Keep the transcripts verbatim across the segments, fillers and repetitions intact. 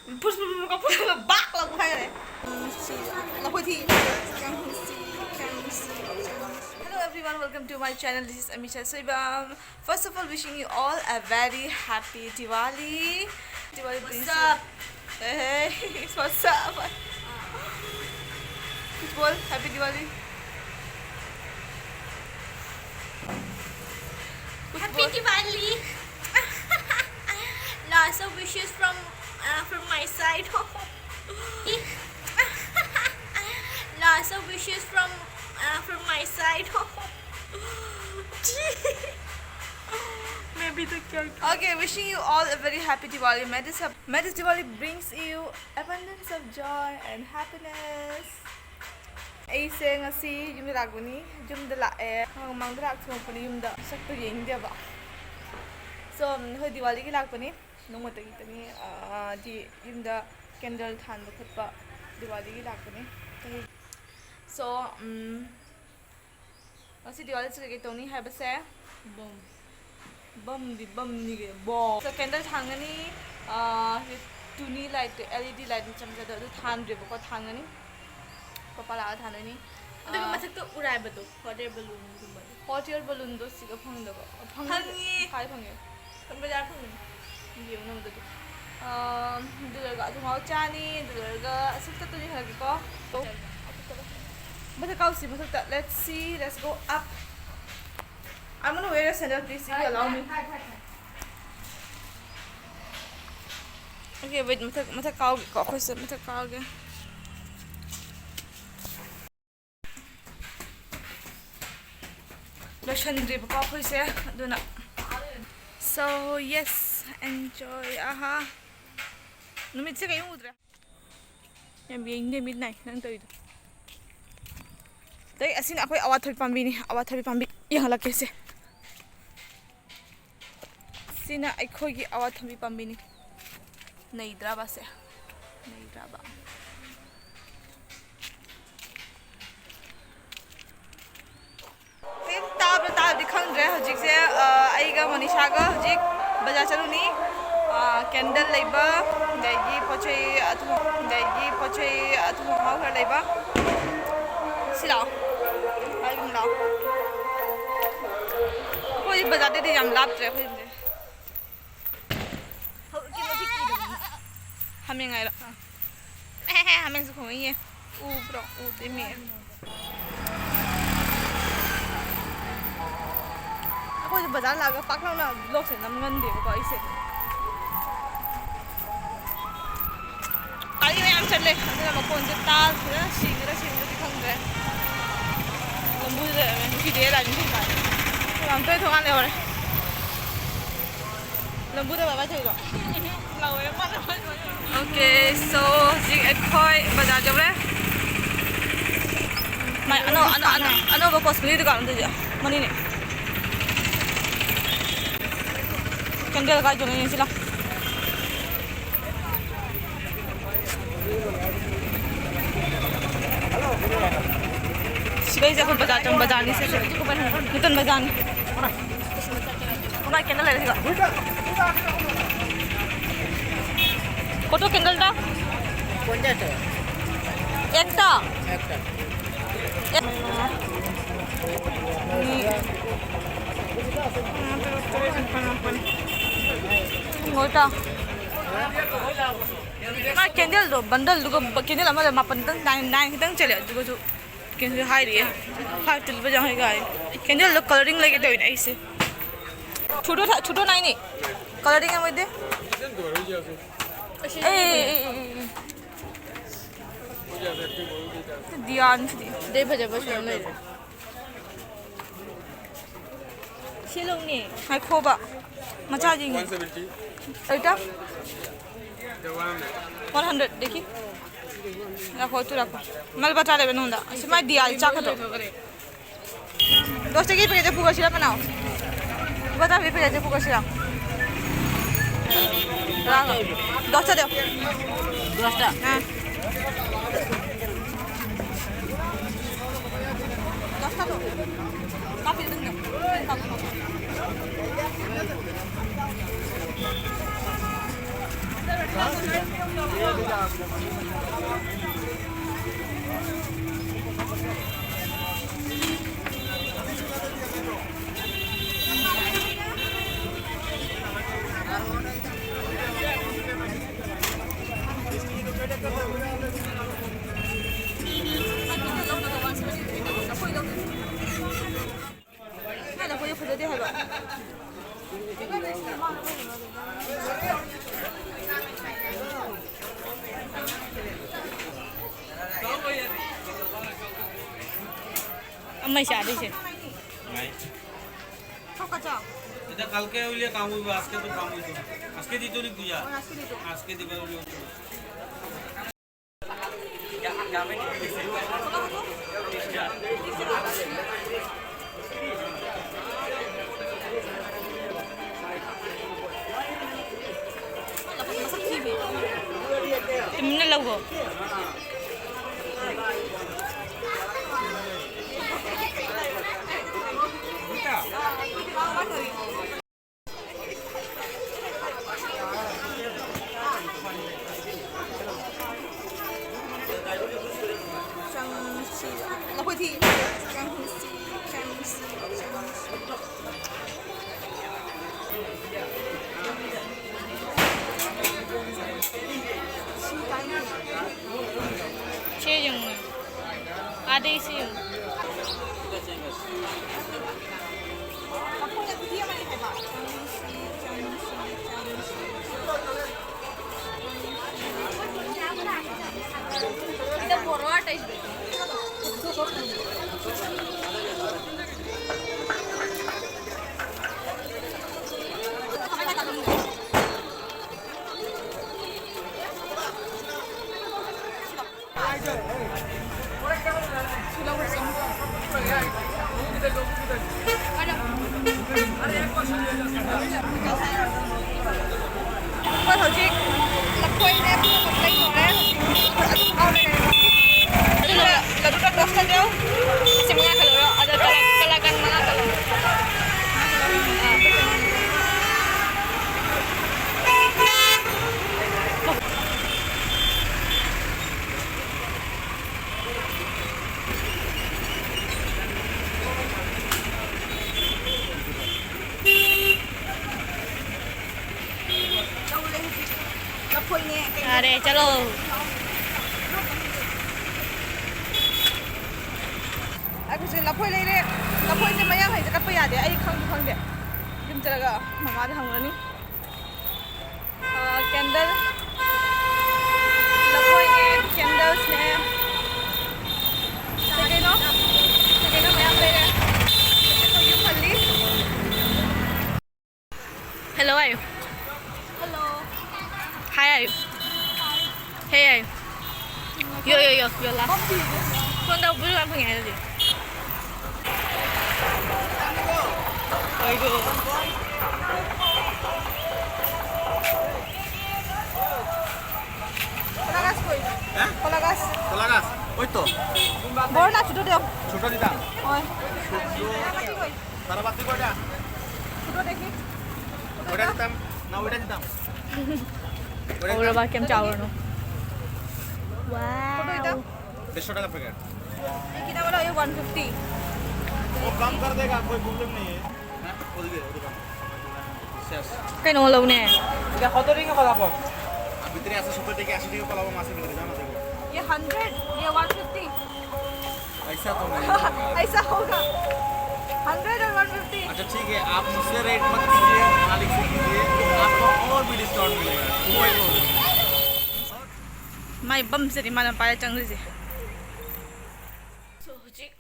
ꯐꯨꯁ ꯐꯨꯁ ꯐꯨꯁ ꯀꯥꯞꯊꯠꯂꯒ ꯕꯥꯛ ꯂꯥꯎꯅ ꯄꯣꯛꯈꯥꯏꯈ꯭ꯔꯦ꯫ ꯂꯐꯣꯏ ꯊꯤ꯫ Hello everyone, welcome to my channel. This is Amisha Soibam. First of all, wishing you all a very happy Diwali. Diwali brings you. What's up? Hey, what's up? कुछ बोल, Happy Diwali. कुछ बोल। Happy Diwali. Lots of wishes from, uh, from my side. Lots of wishes from, uh, from my side. मैं भी तो क्या Okay, wishing you all a very happy Diwali. May this, may this Diwali brings you abundance of joy and happiness. ꯑꯩꯁꯦ ꯉꯁꯤ ꯌꯨꯝꯗ ꯂꯥꯛꯄꯅꯤ꯫ ꯌꯨꯝꯗ ꯂꯥꯛꯑꯦ꯫ ꯃꯃꯥꯡꯗ ꯂꯥꯛꯊꯣꯛꯄꯅꯤ ꯌꯨꯝꯗ꯫ ꯁꯛꯇꯣ ꯌꯦꯡꯅꯤꯡꯗꯦꯕ꯫ So, ꯑꯩꯈꯣꯏ ꯗꯤꯋꯥꯂꯤꯒꯤ ꯂꯥꯛꯄꯅꯤ꯫ ꯅꯣꯡꯃꯇꯒꯤꯇꯅꯤ, ꯑ, ꯗꯤ ꯌꯨꯝꯗ candle ꯊꯥꯟꯕ ꯈꯣꯠꯄ ꯗꯤꯋꯥꯂꯤꯒꯤ ꯂꯥꯛꯄꯅꯤ꯫ ꯆꯍꯤ꯫ So, ꯎꯝ, ꯉꯁꯤ ꯗꯤꯋꯥꯂꯤꯁꯤ ꯀꯩꯀꯩ ꯇꯧꯅꯤ ꯍꯥꯏꯕꯁꯦ, ꯕꯝ꯫ ꯕꯝꯗꯤ ꯕꯝꯅꯤ ꯀꯩꯅꯣ, ꯕꯣꯝ꯫ So, candle ꯊꯥꯟꯒꯅꯤ, ꯑ, ꯇꯨꯅꯤ light, LED light ꯃꯆꯥ ꯃꯆꯥꯗꯣ ꯑꯗꯨ ꯊꯥꯟꯗ꯭ꯔꯦꯕꯀꯣ, ꯊꯥꯟꯒꯅꯤ꯫ ꯄꯄꯥ ꯂꯥꯛꯑ ꯊꯥꯟꯗꯣꯏꯅꯤ꯫ ꯑꯗꯨꯒ ꯑ, ꯃꯊꯛꯇ ꯎꯔꯥꯏꯕꯗꯣ, hot air balloonꯒꯨꯝꯕꯗꯣ꯫ Hot air balloonꯗꯣ ꯁꯤꯒ ꯐꯪꯗꯕ꯫ ꯐꯪꯉꯤ꯫ ꯐꯪꯉꯤ꯫ ꯀꯥꯏ ꯐꯪꯉꯦ? ꯕꯖꯥꯔ ꯐꯪꯉꯤ꯫ ꯌꯦꯡꯉꯨ ꯅꯪ ꯑꯗꯨꯗꯤ꯫ ꯑꯥ, ꯑꯗꯨ ꯂꯣꯏꯔꯒ ꯑꯊꯨꯝ ꯑꯍꯥꯎ ꯆꯥꯅꯤ, ꯑꯗꯨ ꯂꯣꯏꯔꯒ ꯑꯁꯤ ꯆꯠꯇꯣꯏꯅꯤ ꯍꯥꯏꯔꯒꯦꯀꯣ꯫ ꯃꯊꯛ ꯀꯥꯎꯁꯤ, ꯃꯊꯛꯇ꯫ Let's see, let's go up. I'm gonna wear a sandal, please, if you allow me. Okay, wait, ꯃꯊꯛ, ꯃꯊꯛ ꯀꯥꯎꯒꯦꯀꯣ, ꯑꯩꯈꯣꯏꯁꯦ ꯃꯊꯛ ꯀꯥꯎꯒꯦ꯫ ꯂꯣꯏꯁꯟꯗ꯭ꯔꯤꯕꯀꯣ ꯑꯩꯈꯣꯏꯁꯦ, ꯑꯗꯨꯅ꯫ So, yes, enjoy. ꯑꯍꯥ, ꯅꯨꯃꯤꯠꯁꯦ ꯀꯩꯝ ꯎꯗ꯭ꯔꯦ꯫ ꯌꯥꯝ ꯌꯦꯡꯅꯤꯡꯗꯦ ꯃꯤꯠ ꯅꯥꯏ ꯅꯪ ꯇꯧꯔꯤꯗꯣ꯫ ꯑꯗꯩ ꯑꯁꯤꯅ ꯑꯩꯈꯣꯏ ꯑꯋꯥꯊꯕꯤ ꯄꯥꯝꯕꯤꯅꯤ꯫ ꯑꯋꯥꯊꯕꯤ ꯄꯥꯝꯕꯤ ꯌꯦꯡꯍꯜꯂꯛꯀꯦꯁꯦ꯫ ꯁꯤꯅ ꯑꯩꯈꯣꯏꯒꯤ ꯑꯋꯥꯊꯕꯤ ꯄꯥꯝꯕꯤꯅꯤ꯫ ꯅꯩꯗ꯭ꯔꯥꯕ ꯁꯦ? ꯅꯩꯗ꯭ꯔꯥꯕ? ꯀꯩꯝ ꯇꯥꯕ꯭ꯔꯥ ꯇꯥꯗ꯭ꯔꯗꯤ ꯈꯪꯗ꯭ꯔꯦ꯫ ꯍꯧꯖꯤꯛꯁꯦ, ꯑ, ꯑꯩꯒ ꯃꯣꯅꯤꯁꯥꯒ ꯍꯧꯖꯤꯛ ꯕꯖꯥꯔ ꯆꯠꯂꯨꯅꯤ꯫ ꯑ, candle ꯂꯩꯕ, ꯑꯗꯒꯤ ꯄꯣꯠ ꯄꯣꯠ ꯆꯩ ꯑꯊꯣꯡ ꯑꯍꯥꯎ ꯈꯔ ꯂꯩꯕ꯫ ꯁꯤ ꯂꯥꯛꯑꯣ꯫ ꯑꯩ ꯑꯗꯨꯝ ꯂꯥꯛꯑꯣ꯫ ꯑꯩꯈꯣꯏ ꯕꯖꯥꯔꯗꯩꯗꯤ ꯌꯥꯝ ꯂꯥꯞꯇ꯭ꯔꯦ ꯑꯩꯈꯣꯏꯁꯦ꯫ ꯍꯥꯃꯦꯡ ꯍꯥꯏꯔꯣ? ꯑꯦ, ꯍꯥꯃꯦꯡꯁꯨ ꯈꯣꯡꯉꯛꯏꯌꯦ꯫ ꯎꯕ꯭ꯔꯣ? ꯎꯗꯦꯃꯤ꯫ ꯑꯩꯈꯣꯏꯁꯦ ꯕꯖꯥꯔ ꯂꯥꯛꯑꯒ ꯄꯥꯛ ꯂꯥꯎꯅ vlogꯁꯦ ꯅꯝꯒꯟꯗꯦꯕꯀꯣ ꯑꯩꯁꯦ꯫ ꯒꯥꯔꯤ ꯃꯌꯥꯝ ꯆꯠꯂꯦ, ꯑꯗꯨꯅ ꯃꯈꯣꯟꯁꯦ ꯇꯥ-, ꯐꯖꯅ ꯁꯦꯡꯒꯦꯔꯥ ꯁꯦꯡꯉꯣꯏꯗ꯭ꯔꯗꯤ ꯈꯪꯗ꯭ꯔꯦ꯫ ꯂꯝꯕꯨꯗ ꯂꯩꯔꯝꯃꯦ, ꯅꯨꯄꯤꯗꯤ ꯂꯥꯏꯟ ꯊꯤꯟꯕ꯫ ꯌꯥꯝ ꯇꯣꯏꯅ ꯊꯣꯡꯒꯥꯟ ꯂꯩꯍꯧꯔꯦ꯫ ꯂꯝꯕꯨꯗ ꯕꯥꯏ ꯕꯥꯏ ꯇꯧꯔꯤꯔꯣ? ꯂꯧꯋꯦ, ꯃꯥꯅ ꯕꯥꯏ ꯕꯥꯏ ꯇꯧꯔꯤꯔꯣ? Okay, so ꯍꯧꯖꯤꯛ ꯑꯩꯈꯣꯏ ꯕꯖꯥꯔ ꯌꯧꯔꯦ꯫ ꯃꯥꯏ ꯑꯅꯧ-, ꯑꯅꯧ-, ꯑꯅꯧ-, ꯑꯅꯧꯕ cosmetic ꯗꯨꯀꯥꯟ ꯑꯝꯗ ꯆꯠ-, ꯃꯅꯤꯡꯅꯦ꯫ Candle ꯀꯥꯏ ꯆꯣꯡꯉꯤ ꯌꯦꯡꯁꯤ ꯂꯥꯎ꯫ ꯁꯤꯗꯩꯁꯦ ꯑꯩꯈꯣꯏ ꯕꯖꯥꯔ ꯆꯪ-, ꯕꯖꯥꯔꯅꯤ ꯁꯤꯁꯦ꯫ ꯅꯨꯡꯇꯟ ꯕꯖꯥꯔꯅꯤ꯫ ꯀꯃꯥꯏ candle ꯂꯩꯔꯦ ꯁꯤꯗ? কত candleটা? পঞ্চাশ টাকা একটা। একটা। এক-, ꯎꯝ꯫ ꯉꯣꯏꯇ꯫ ꯃꯥ candleꯗꯣ bundleꯗꯨꯒ candle ꯑꯃꯗ ꯃꯥꯄꯟ ꯈꯤꯇꯪ, nine, nine ꯈꯤꯇꯪ ꯆꯠꯂꯦ꯫ ꯑꯗꯨꯒꯁꯨ candle ꯍꯥꯏꯔꯤꯌꯦ꯫ Five ꯇꯨ ꯂꯨꯄꯥ ꯌꯥꯡꯈꯩ ꯀꯥꯏ꯫ Candleꯗꯣ colouring ꯂꯩꯒꯦ ꯇꯧꯔꯤꯅꯦ ꯑꯩꯁꯦ꯫ ꯊꯨꯗꯣ ꯊ-, ꯊꯨꯗꯣ ꯅꯥꯏꯅꯤ꯫ Colouring ꯑꯃ ꯏꯗꯦ꯫ ꯑꯦ, ꯑꯦ, ꯑꯦ, ꯑꯦ, ꯑꯦ꯫ ꯗꯤꯌꯥꯟꯁꯤꯗꯤ꯫ ꯁꯤꯗꯩ ꯐꯖꯕꯁꯨ ꯌꯥꯝ ꯂꯩꯔꯦ꯫ ꯁꯤ ꯂꯧꯅꯤ꯫ ꯉꯥꯏꯈꯣꯕ꯫ ꯃꯆꯥꯁꯤꯡ꯫ One seventy꯫ ꯑꯩꯇ? The one hundred꯫ One hundred, ꯗꯦꯈꯤ꯫ ꯉꯥꯏꯈꯣ, ꯇꯨ ꯉꯥꯏꯈꯣ꯫ ꯃꯥ ꯂꯨꯄꯥ ꯇꯔꯥ ꯂꯩꯕ ꯅꯉꯣꯟꯗ꯫ ꯑꯁꯤ ꯃꯥ ꯗꯤꯌꯥꯜ ꯆꯥꯛꯀꯗ꯭ꯔꯣ? দশ টাকা প্যাকেটে ফুক আসিরা বানাও। বাতাবি প্যাকেটে ফুক আসিরা। রাখো। দশটা দাও। দশটা? হ্যাঁ। দশটা তো। কাপড় দিন না। কাপড়, কাপড়। ꯃꯥꯅ ꯑꯩꯈꯣꯏꯗ ꯐꯖꯗꯦ ꯍꯥꯏꯕ꯫ ꯑꯃ ꯆꯥꯗꯣꯏꯁꯦ꯫ এটা কালকে হইলে কাম হইব, আজকে তো কাম হইতো না। আজকে দিত নি পূজা? আজকে দিত। আজকে দিবা হইলে হইতো না। ꯇꯨꯃꯤꯟꯅ ꯂꯧꯒꯣ꯫ ꯁꯤ ꯌꯦꯡꯉꯨ꯫ ꯑꯥꯗꯩ ꯁꯤ ꯌꯦꯡꯉꯨ꯫ ꯑꯩꯈꯣꯏ ꯍꯧꯖꯤꯛ ꯂꯐꯣꯏꯅꯦ, ꯄꯨꯝꯅꯃꯛ ꯂꯩꯗꯣꯔꯦ꯫ ꯑꯗꯨꯝ ꯍꯥꯎꯅ ꯂꯩꯔꯝꯃꯁꯤ꯫ ꯑꯗꯨꯒ ꯂꯗꯨꯗ ꯀ꯭ꯂꯣꯁ ꯇꯧꯖꯧ꯫ ꯑꯁꯤ ꯃꯉꯥ ꯈꯜꯂꯨꯔꯣ꯫ ꯑꯗ ꯀꯂꯥ-, ꯀꯂꯥꯀꯟ ꯃꯉꯥ ꯈꯜꯂꯨꯔꯣ꯫ ꯌꯥꯔꯦ, ꯆꯠꯂꯣ꯫ ꯑꯩꯈꯣꯏꯁꯦ ꯂꯐꯣꯏ ꯂꯩꯔꯦ꯫ ꯂꯐꯣꯏꯁꯦ ꯃꯌꯥꯡꯈꯩꯁꯦ ꯀꯠꯄ ꯌꯥꯗꯦ, ꯑꯩ ꯈꯪꯁꯨ ꯈꯪꯗꯦ꯫ ꯌꯨꯝ ꯆꯠꯂꯒ ꯃꯃꯥꯗ ꯍꯪꯉꯨꯔꯅꯤ꯫ ꯑ, candle꯫ ꯂꯐꯣꯏꯅꯦ, candlesꯅꯦ꯫ ꯀꯩ ꯀꯩꯅꯣ? ꯀꯩ ꯀꯩꯅꯣ ꯃꯌꯥꯝ ꯂꯩꯔꯦ꯫ ꯑꯩꯈꯣꯏ ꯌꯨꯝ ꯍꯜꯂꯤ꯫ Hello ꯍꯥꯏꯌꯨ꯫ Hello꯫ Hi ꯍꯥꯏꯌꯨ꯫ Hey ꯍꯥꯏꯌꯨ꯫ ꯌꯣ, ꯌꯣ, ꯌꯣ, ꯌꯣ, ꯂꯥꯎ꯫ ꯐꯣꯟ ꯇꯧꯕ ꯌꯥꯝ ꯐꯪꯉꯦ ꯍꯥꯏꯗꯨꯗꯤ꯫ ꯀꯣꯂꯥ ꯒꯥꯁ ꯀꯣꯏ? হ্যাঁ? কলা গাছ। কলা গাছ? ওই তো। বড় না ছোট দেও? ছোট দিতাম। ওই। তারা বাদ দিয়ে কয়টা? ছোট দেখি। ওটা দিতাম। না, ওটা দিতাম। ওটা দিতাম। ওরা বাকি আমি চাউল আনো। ছোট এটা? দেড়শো টাকা প্যাকেট। এই কিনা বলো, এই ওয়ান ফিফটি। वो कम कर देगा, कोई प्रॉब्लम नहीं है। হ্যাঁ, ওদিকে, ওদিকে। শেষ। কেন হলো নে? এটা কত টাকা কলা পড়? আর ভিতরে আছে সত্তর টাকা, আশি টাকা কলা পড় মাছের ভিতরে, জানো দেখো। ये हंड्रेड, ये वन फिफ्टी। ऐसा तो नहीं। ऐसा होगा। हंड्रेड और वन फिफ्टी। अच्छा ठीक है, आप मुझसे रेट मत कीजिए, मालिक से कीजिए, आपको और भी डिस्काउंट मिलेगा। कोई प्रॉब्लम नहीं। ꯃꯥꯏ ꯕꯝꯁꯤꯗꯤ ꯃꯥꯅ ꯄꯥꯏꯔ ꯆꯪꯗꯣꯏꯁꯦ꯫ So, ꯍꯧꯖꯤꯛ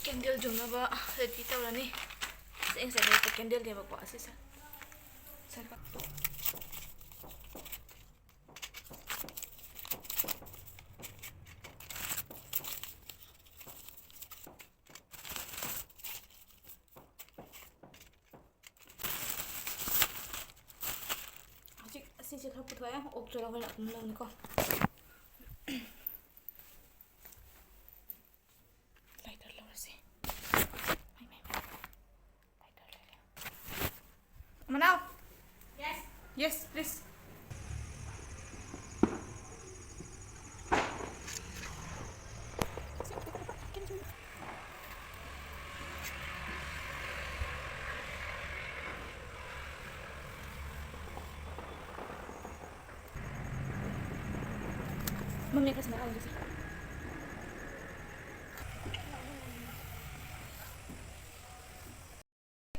candle ꯌꯣꯟꯅꯕ ready ꯇꯧꯔꯅꯤ꯫ ꯁꯦꯡ ꯁꯦꯡ ꯂꯩꯔꯛꯄ candleꯅꯦꯕꯀꯣ, ꯑꯁꯤꯁꯦ꯫ ꯁꯦ꯫ ꯍꯧꯖꯤꯛ ꯑꯁꯤꯁꯦ ꯈꯔ ꯄꯨꯊꯣꯛꯑꯦ, ꯑꯣꯛꯇ꯭ꯔꯒ ꯍꯣꯔꯦꯟ ꯑꯗꯨꯝ ꯂꯧꯅꯤꯀꯣ꯫ Lighter ꯂꯧꯔꯁꯤ꯫ ꯃꯩ, ꯃꯩ, ꯃꯩ꯫ Lighter ꯂꯩꯔꯦ꯫ ꯃꯅꯥꯎ꯫ Yes, please. ꯃꯃꯤꯡ ꯈꯔ ꯁꯥꯟꯅ ꯍꯧꯖꯤꯛꯁꯦ꯫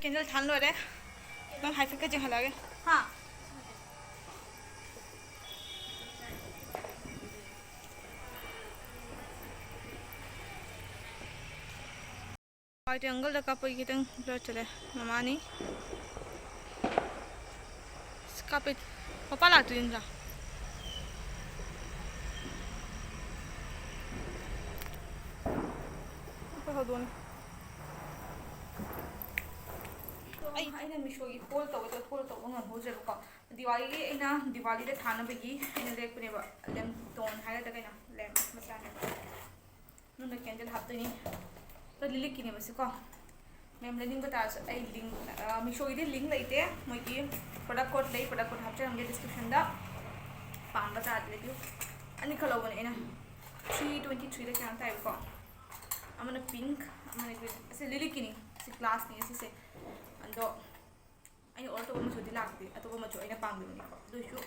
ꯀꯦꯟꯗꯜ ꯊꯥꯟ ꯂꯣꯏꯔꯦ꯫ ꯅꯪ ꯍꯥꯏꯐꯦꯠꯀ ꯆꯤꯡꯍꯜꯂꯛꯑꯒꯦ꯫ ꯍꯥ? ꯋꯥꯏꯠ ꯑꯦꯡꯒꯜꯗ ꯀꯥꯞꯄꯒꯤ ꯈꯤꯇꯪ ꯕ꯭ꯂꯔ ꯆꯠꯂꯦ꯫ ꯃꯃꯥꯅꯤ꯫ ꯑꯁ, ꯀꯥꯞꯄꯦ꯫ ꯃꯄꯥ ꯂꯥꯛꯇꯣꯏ ꯅꯠꯇ꯭ꯔꯥ? ꯑꯩꯈꯣꯏ ꯍꯧꯗꯣꯡꯅꯤ꯫ ꯑꯩ, ꯑꯩꯅ ꯃꯤꯁꯣꯒꯤ ꯍꯣꯜ ꯇꯧꯒꯦ ꯇꯧꯕ, ꯍꯣꯜ ꯇꯧꯕ ꯉꯝꯍꯧꯗ꯭ꯔꯦꯕꯀꯣ꯫ ꯗꯤꯋꯥꯂꯤꯒꯤ ꯑꯩꯅ, ꯗꯤꯋꯥꯂꯤꯗ ꯊꯥꯅꯕꯒꯤ ꯑꯩꯅ ꯂꯩꯔꯛꯄꯅꯦꯕ, ꯂꯦꯝꯇꯣꯟ ꯍꯥꯏꯒꯗ꯭ꯔꯥ ꯀꯩꯅꯣ, ꯂꯦꯝ ꯃꯆꯥꯅꯦꯕ꯫ ꯃꯅꯨꯡꯗ ꯀꯦꯟꯗꯜ ꯍꯥꯞꯇꯣꯏꯅꯤ꯫ ꯑꯗꯣ ꯂꯤꯂꯤꯛꯀꯤꯅꯦꯕ ꯁꯤꯀꯣ꯫ ꯃꯦꯝ ꯂꯩꯅꯤꯡꯕ ꯇꯥꯔꯁꯨ ꯑꯩ ꯂꯤꯡ, ꯑ, ꯃꯤꯁꯣꯒꯤꯗꯤ ꯂꯤꯡ ꯂꯩꯇꯦ꯫ ꯃꯣꯏꯒꯤ ꯄ꯭ꯔꯣꯗꯛ ꯀꯣꯗ ꯂꯩ, ꯄ꯭ꯔꯣꯗꯛ ꯀꯣꯗ ꯍꯥꯞꯆꯔꯝꯒꯦ ꯗꯤꯁꯀ꯭ꯔꯤꯞꯁꯟꯗ꯫ ꯄꯥꯝꯕ ꯇꯥꯔꯗꯤ ꯂꯩꯕꯤꯌꯨ꯫ ꯑꯅꯤꯈꯛ ꯂꯧꯕꯅꯦ ꯑꯩꯅ꯫ ꯊ꯭ꯔꯤ ꯇ꯭ꯋꯦꯟꯇꯤ ꯊ꯭ꯔꯤꯗ ꯀꯌꯥꯅꯣ ꯇꯥꯏꯕꯀꯣ꯫ ꯑꯃꯅ ꯄꯤꯡꯛ, ꯑꯃꯅ ꯒ꯭ꯔꯤꯟ꯫ ꯑꯁꯤ ꯂꯤꯂꯤꯛꯀꯤꯅꯤ꯫ ꯁꯤ ꯒ꯭ꯂꯥꯁꯅꯤ ꯁꯤꯁꯦ꯫ ꯑꯗꯣ ꯑꯩꯅ ꯑꯣꯔꯗꯔ ꯇꯧꯕ ꯃꯆꯨꯗꯤ ꯂꯥꯛꯇꯦ, ꯑꯇꯣꯞꯄ ꯃꯆꯨ ꯑꯩꯅ ꯄꯥꯝꯗꯕꯅꯤꯀꯣ꯫ ꯑꯗꯨ ꯑꯣꯏꯁꯨ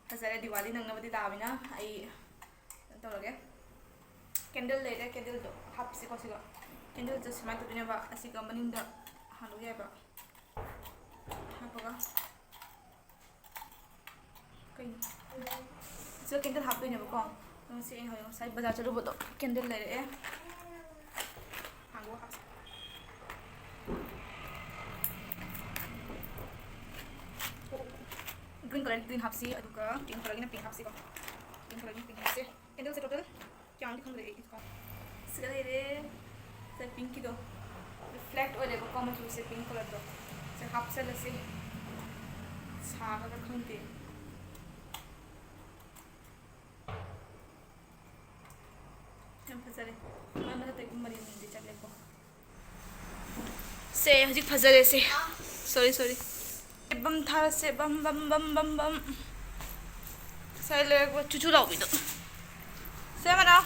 ꯐꯖꯔꯦ, ꯗꯤꯋꯥꯂꯤ ꯅꯪꯅꯕꯗꯤ ꯂꯥꯛꯑꯕꯅꯤꯅ ꯑꯩ ꯀꯩꯅꯣ ꯇꯧꯔꯒꯦ꯫ ꯀꯦꯟꯗꯜ ꯂꯩꯔꯦ, ꯀꯦꯟꯗꯜꯗꯣ ꯍꯥꯞꯁꯤꯀꯣ ꯁꯤꯒ꯫ ꯀꯦꯟꯗꯜꯁꯦ ꯁꯨꯃꯥꯏꯅ ꯇꯧꯗꯣꯏꯅꯦꯕ, ꯑꯁꯤꯒ ꯃꯅꯤꯡꯗ ꯍꯥꯡꯗꯣꯛ ꯌꯥꯏꯕ꯫ ꯍꯥꯞꯄꯒ ꯀꯩꯅꯣ? ꯁꯤꯗ ꯀꯦꯟꯗꯜ ꯍꯥꯞꯇꯣꯏꯅꯦꯕꯀꯣ꯫ ꯑꯗꯣ ꯁꯤ ꯑꯩꯅ ꯍꯧꯖꯤꯛ ꯉꯁꯥꯏ ꯕꯖꯥꯔ ꯆꯠꯂꯨꯕꯗꯣ ꯀꯦꯟꯗꯜ ꯂꯩꯔꯛꯑꯦ꯫ ꯍꯥꯡꯗꯣꯛꯑ ꯍꯥꯞꯁꯤ꯫ ꯒ꯭ꯔꯤꯟ ꯀꯂꯔꯒꯤ ꯒ꯭ꯔꯤꯟ ꯍꯥꯞꯁꯤ, ꯑꯗꯨꯒ ꯄꯤꯡ ꯀꯂꯔꯒꯤꯅ ꯄꯤꯡ ꯍꯥꯞꯁꯤꯀꯣ꯫ ꯄꯤꯡ ꯀꯂꯔꯒꯤ ꯄꯤꯡ ꯍꯥꯞꯁꯦ꯫ ꯀꯦꯟꯗꯜꯁꯦ ꯇꯣꯇꯦꯜ ꯀꯌꯥꯅꯣꯗꯤ ꯈꯪꯗ꯭ꯔꯦ ꯑꯩ꯫ ꯁꯤꯗ ꯂꯩꯔꯦ꯫ ꯁꯤꯗ ꯄꯤꯡꯀꯤꯗꯣ ꯔꯤꯐ꯭ꯂꯦꯛ ꯑꯣꯏꯔꯦꯕꯀꯣ, ꯃꯆꯨꯁꯦ ꯄꯤꯡ ꯀꯂꯔꯗꯣ꯫ ꯁꯦ ꯍꯥꯞꯆꯜꯂꯁꯦ꯫ ꯁꯥꯒꯗ꯭ꯔꯥ ꯈꯪꯗꯦ꯫ ꯌꯥꯝ ꯐꯖꯔꯦ꯫ ꯃꯥꯏ ꯃꯊꯛꯇꯒꯤ ꯃꯅꯤꯟꯗꯤ ꯆꯠꯂꯦꯀꯣ꯫ ꯁꯦ, ꯍꯧꯖꯤꯛ ꯐꯖꯔꯦ ꯁꯦ꯫ ꯁꯣꯔꯤ, ꯁꯣꯔꯤ꯫ ꯕꯝ ꯊꯥꯔꯁꯦ, ꯕꯝ, ꯕꯝ, ꯕꯝ, ꯕꯝ, ꯕꯝ꯫ ꯉꯁꯥꯏ ꯂꯩꯔꯛꯄ ꯆꯨꯆꯨ ꯂꯥꯎꯕꯤꯗꯣ꯫ ꯁꯦ, ꯃꯅꯥꯎ꯫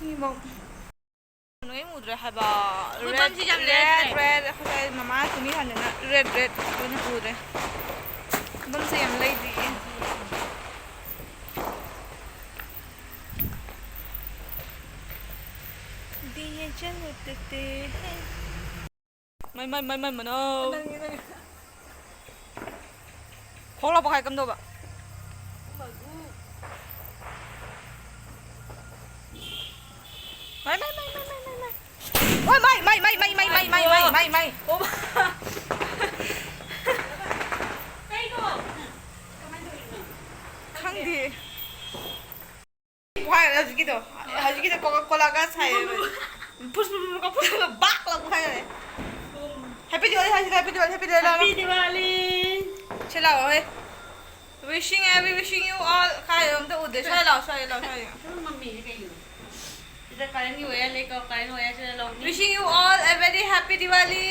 ꯃꯤ ꯕꯝ꯫ ꯂꯣꯏ ꯎꯗ꯭ꯔꯦ ꯍꯥꯏꯕ꯫ ꯃꯣꯏ ꯔꯦꯗ, ꯕꯝꯁꯤ ꯌꯥꯝ ꯔꯦꯗ, ꯂꯩꯔꯛꯇ꯭ꯔꯦ꯫ ꯔꯦꯗ꯫ ꯉꯁꯥꯏ ꯃꯃꯥ ꯁꯨꯃꯤ ꯍꯟꯗꯅ ꯔꯦꯗ, ꯔꯦꯗ ꯂꯣꯏꯅ ꯎꯔꯦ꯫ ꯕꯝꯁꯦ ꯌꯥꯝ ꯂꯩꯗꯤꯌꯦ꯫ ꯆꯠꯂꯨ ꯇꯦ ꯇꯦ ꯍꯦ꯫ ꯃꯩ, ꯃꯩ, ꯃꯩ, ꯃꯩ, ꯃꯅꯧ꯫ ꯅꯪꯒꯤ, ꯅꯪꯒꯤ꯫ ꯈꯣꯡ ꯂꯥꯎꯕ ꯈꯥꯏ ꯀꯝꯗꯧꯕ? ꯃꯩ, ꯃꯩ, ꯃꯩ, ꯃꯩ, ꯃꯩ, ꯃꯩ, ꯃꯩ꯫ ꯍꯣꯏ, ꯃꯩ, ꯃꯩ, ꯃꯩ꯫ ꯑꯣ ꯃꯥ꯫ ꯀꯩꯅꯣ? ꯀꯃꯥꯏ ꯇꯧꯔꯤꯅꯣ? ꯈꯪꯗꯦ꯫ ꯍꯥꯏꯔꯣ ꯍꯧꯖꯤꯛꯀꯤꯗꯣ꯫ ꯍꯧꯖꯤꯛꯀꯤꯗꯣ ꯀꯣꯀꯥ ꯀꯣꯂꯥꯒ ꯁꯥꯏꯌꯦꯕ꯫ ꯐꯨꯁ ꯐꯨꯁ ꯐꯨꯁ ꯐꯨꯁ ꯕꯥꯛ ꯂꯥꯎ ꯍꯥꯏꯔꯦ꯫ Happy Diwali ꯍꯥꯏꯁꯤꯔ? Happy Diwali, Happy Diwali ꯂꯥꯎꯔꯣ꯫ Happy Diwali꯫ ꯁꯤ ꯂꯥꯛꯑꯣ ꯍꯦ꯫ Wishing every, wishing you all꯫ ꯀꯥꯏꯗ ꯑꯝꯇ ꯎꯗꯦ꯫ ꯁ꯭ꯋꯥꯏ ꯂꯥꯛꯑꯣ, ꯁ꯭ꯋꯥꯏ ꯂꯥꯛꯑꯣ, ꯁ꯭ꯋꯥꯏ ꯂꯥꯛꯑꯣ꯫ ꯁꯨꯝ ꯃꯝꯃꯤꯁꯦ ꯀꯩꯒꯤꯅꯣ? ꯁꯤꯗ ꯀꯔꯦꯟꯒꯤ ꯋꯦꯌꯔ ꯂꯩꯀꯣ, ꯀꯔꯦꯟ ꯋꯦꯌꯔꯁꯤꯗ ꯂꯧꯅꯤ꯫ Wishing you all a very happy Diwali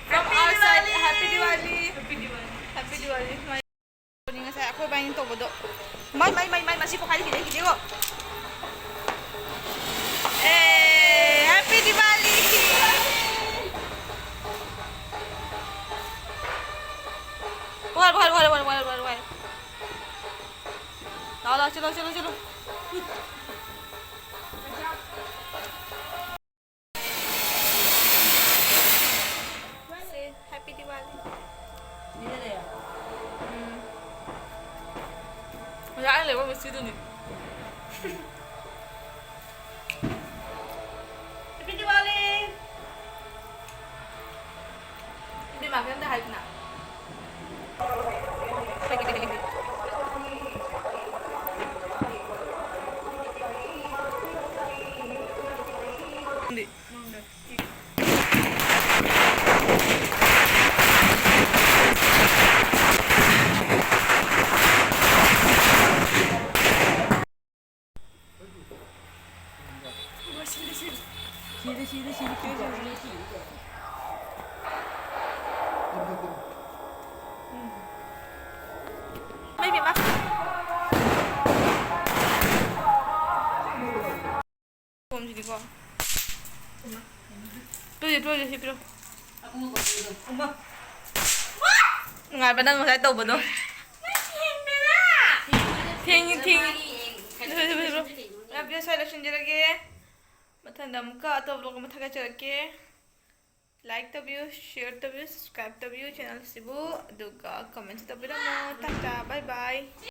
from Happy our side. Diwali! Happy Diwali! Happy Diwali! Happy Diwali! ꯉꯁꯥꯏ ꯑꯩꯈꯣꯏ ꯕꯥꯏꯅ ꯇꯧꯕꯗꯣ꯫ ꯃꯥꯏ, ꯃꯥꯏ, ꯃꯥꯏ, ꯃꯥꯏ, ꯃꯁꯤ ꯄꯣꯈꯥꯏꯗꯤ ꯈꯤꯇꯪ ꯈꯤꯇꯪ ꯀꯣ꯫ ꯑꯦ, Happy Diwali! ꯄꯣꯈꯥꯏ, ꯄꯣꯈꯥꯏ, ꯄꯣꯈꯥꯏ, ꯄꯣꯈꯥꯏ, ꯄꯣꯈꯥꯏ, ꯄꯣꯈꯥꯏ꯫ ꯂꯥꯛꯑꯣ, ꯂꯥꯛꯑꯣ, ꯆꯠꯂꯣ, ꯆꯠꯂꯣ, ꯆꯠꯂꯣ꯫ ꯁꯦ, Happy Diwali꯫ ꯎꯝ꯫ ꯑꯣꯖꯥ ꯑꯩꯅ ꯂꯩꯕ ꯃꯨꯁꯤꯗꯨꯅꯤ꯫ Happy Diwali! ꯏꯕꯦꯝꯃ, ꯀꯩꯝꯇ ꯍꯥꯏꯗꯅ꯫ ꯃꯩ ꯕꯦꯝꯃ꯫ ꯀꯣꯝꯁꯤꯗꯤꯀꯣ꯫ ꯄꯤꯔꯣ, ꯄꯤꯔꯣ, ꯁꯤ ꯄꯤꯔꯣ꯫ ꯅꯨꯡꯉꯥꯏꯕ ꯅꯪ ꯉꯁꯥꯏ ꯇꯧꯕꯗꯣ꯫ ꯊꯦꯡꯉꯤ, ꯊꯦꯡꯉꯤ꯫ ꯄꯤꯔꯣ, ꯄꯤꯔꯣ, ꯄꯤꯔꯣ꯫ ꯄꯤꯔꯣ, ꯁ꯭ꯋꯥꯏ ꯂꯣꯏꯁꯤꯟꯖꯔꯒꯦ꯫ ꯃꯊꯪꯗ ꯑꯃꯨꯛꯀ ꯑꯇꯣꯞꯄ vlog ꯑꯃ ꯊꯥꯒꯠꯆꯔꯛꯀꯦ꯫ Like ꯇꯧꯕꯤꯌꯨ, share ꯇꯧꯕꯤꯌꯨ, subscribe ꯇꯧꯕꯤꯌꯨ channel ꯑꯁꯤꯕꯨ, ꯑꯗꯨꯒ comment ꯇꯧꯕꯤꯔꯝꯃꯣ꯫ Tata, bye bye꯫